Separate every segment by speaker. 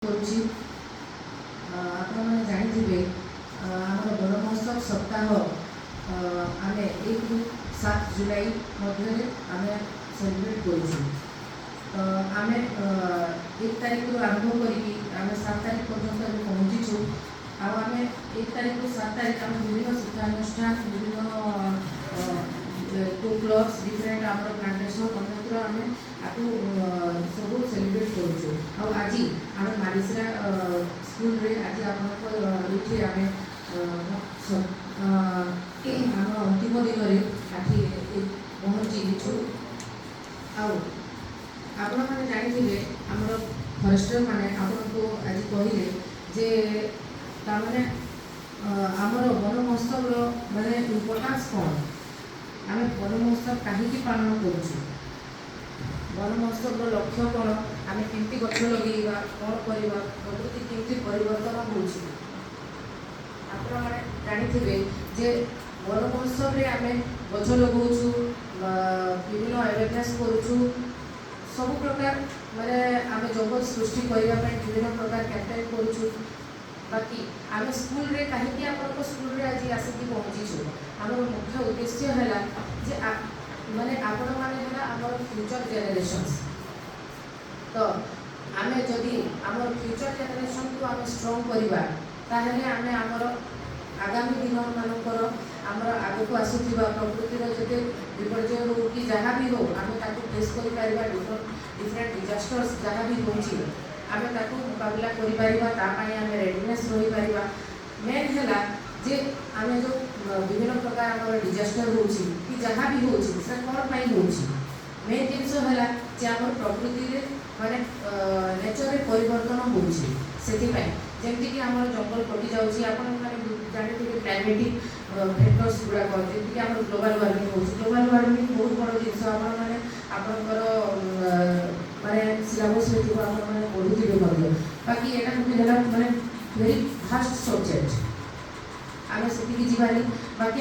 Speaker 1: କରୁଛି। ଆପଣମାନେ ଜାଣିଥିବେ, ଆମର ବନ ମହୋତ୍ସବ ସପ୍ତାହ ଆମେ 1ରୁ 7 ଜୁଲାଇ ମଧ୍ୟରେ ଆମେ ସେଲିବ୍ରେଟ୍ କରୁଛୁ। ତ ଆମେ 1 ତାରିଖରୁ ଆରମ୍ଭ କରିକି ଆମେ 7 ତାରିଖ ପର୍ଯ୍ୟନ୍ତ ଏବେ ପହଞ୍ଚିଛୁ। ଆଉ ଆମେ 1 ତାରିଖରୁ 7 ତାରିଖ ଆମେ ବିଭିନ୍ନ ଶିକ୍ଷାନୁଷ୍ଠାନ, ବିଭିନ୍ନ କ୍ଲବ୍ସ, ଡିଫରେଣ୍ଟ ଆମର ପ୍ଲାଣ୍ଟେସନ୍, ଅନ୍ୟତ୍ର ଆମେ ଆକୁ ସବୁ ସେଲିବ୍ରେଟ୍ କରୁଛୁ। ଆଉ ଆଜି ଆମେ ମାଲିସିରା ସ୍କୁଲରେ ଆଜି ଆପଣଙ୍କ ଏଇଠି ଆମେ ଆମ ଅନ୍ତିମ ଦିନରେ ଆଠି ପହଞ୍ଚିଛୁ। ଆଉ ଆପଣମାନେ ଜାଣିଥିବେ, ଆମର ଫରେଷ୍ଟର ମାନେ ଆପଣଙ୍କୁ ଆଜି କହିଲେ ଯେ ତାମାନେ ଆମର ବନ ମହୋତ୍ସବର ମାନେ ଇମ୍ପୋର୍ଟାନ୍ସ କ'ଣ, ଆମେ ବନ ମହୋତ୍ସବ କାହିଁକି ପାଳନ କରୁଛୁ, ବନ ମହୋତ୍ସବର ଲକ୍ଷ୍ୟ କ'ଣ, ଆମେ କେମିତି ଗଛ ଲଗେଇବା, କ'ଣ କରିବା, ପ୍ରକୃତି କେମିତି ପରିବର୍ତ୍ତନ ହେଉଛି। ଆପଣମାନେ ଜାଣିଥିବେ ଯେ ବନ ମହୋତ୍ସବରେ ଆମେ ଗଛ ଲଗାଉଛୁ, ବିଭିନ୍ନ ଆୱେରନେସ୍ କରୁଛୁ, ସବୁ ପ୍ରକାର ମାନେ ଆମେ ଜଙ୍ଗଲ ସୃଷ୍ଟି କରିବା ପାଇଁ ବିଭିନ୍ନ ପ୍ରକାର କ୍ୟାମ୍ପେନ୍ କରୁଛୁ। ବାକି ଆମେ ସ୍କୁଲରେ କାହିଁକି ଆପଣଙ୍କ ସ୍କୁଲରେ ଆଜି ଆସିକି ପହଞ୍ଚିଛୁ? ଆମର ମୁଖ୍ୟ ଉଦ୍ଦେଶ୍ୟ ହେଲା ଯେ ମାନେ ଆପଣମାନେ ହେଲା ଆମର ଫ୍ୟୁଚର ଜେନେରେସନ୍ସ। ତ ଆମେ ଯଦି ଆମର ଫ୍ୟୁଚର ଜେନେରେସନକୁ ଆମେ ଷ୍ଟ୍ରଙ୍ଗ କରିବା, ତାହେଲେ ଆମେ ଆମର ଆଗାମୀ ଦିନମାନଙ୍କର, ଆମର ଆଗକୁ ଆସୁଥିବା ପ୍ରକୃତିର ଯେତେ ବିପର୍ଯ୍ୟୟ ହଉ କି ଯାହା ବି ହଉ, ଆମେ ତାକୁ ଫେସ୍ କରିପାରିବା। ଡିଫରେଣ୍ଟ ଡିଫରେଣ୍ଟ ଡିଜାଷ୍ଟର୍ସ ଯାହା ବି ହେଉଛି, ଆମେ ତାକୁ ମୁକାବିଲା କରିପାରିବା। ତା ପାଇଁ ଆମେ ରେଡ଼ିନେସ୍ ରହିପାରିବା। ମେନ୍ ହେଲା ଯେ ଆମେ ଯେଉଁ ବିଭିନ୍ନ ପ୍ରକାର ଆମର ଡିଜାଷ୍ଟର ହେଉଛି କି ଯାହା ବି ହେଉଛି, ସେଟା କ'ଣ ପାଇଁ ହେଉଛି? ମେନ୍ ଜିନିଷ ହେଲା ଯେ ଆମର ପ୍ରକୃତିରେ ମାନେ ନେଚରରେ ପରିବର୍ତ୍ତନ ହେଉଛି। ସେଥିପାଇଁ ଯେମିତିକି ଆମର ଜଙ୍ଗଲ କଟି ଯାଉଛି। ଆପଣମାନେ ଜାଣିଥିବେ କ୍ଲାଇମେଟିକ୍ ଫ୍ୟାକ୍ଟର୍ସ ଗୁଡ଼ାକ, ଯେମିତିକି ଆମର ଗ୍ଲୋବାଲ୍ ୱାର୍ମିଂ ହେଉଛି। ଗ୍ଲୋବାଲ୍ ୱାର୍ମିଂ ବହୁତ ବଡ଼ ଜିନିଷ। ଆପଣମାନେ ଆପଣଙ୍କର ମାନେ ସିଲାବସ୍ରେ ଥିବ, ଆପଣମାନେ ପଢ଼ୁଥିବେ ମଧ୍ୟ। ବାକି ଏଇଟା ଗୋଟେ ହେଲା ମାନେ ଭେରି ଭାଷ୍ଟ ସବଜେକ୍ଟ, ଆମେ ସେତିକି ଯିବାନି। ବାକି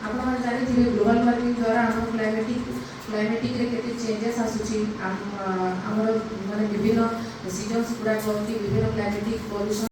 Speaker 1: ଆପଣମାନେ ଜାଣିଥିବେ, ଗ୍ଲୋବାଲ୍ ୱାର୍ମିଂ ଦ୍ୱାରା ଆମର କ୍ଲାଇମେଟିକ୍ରେ କେତେ ଚେଞ୍ଜେସ୍ ଆସୁଛି। ଆମର ମାନେ ବିଭିନ୍ନ ସିଜନ୍ସ ଗୁଡ଼ାକ କି ବିଭିନ୍ନ କ୍ଲାଇମେଟିକ୍ ପଲ୍ୟୁସନ୍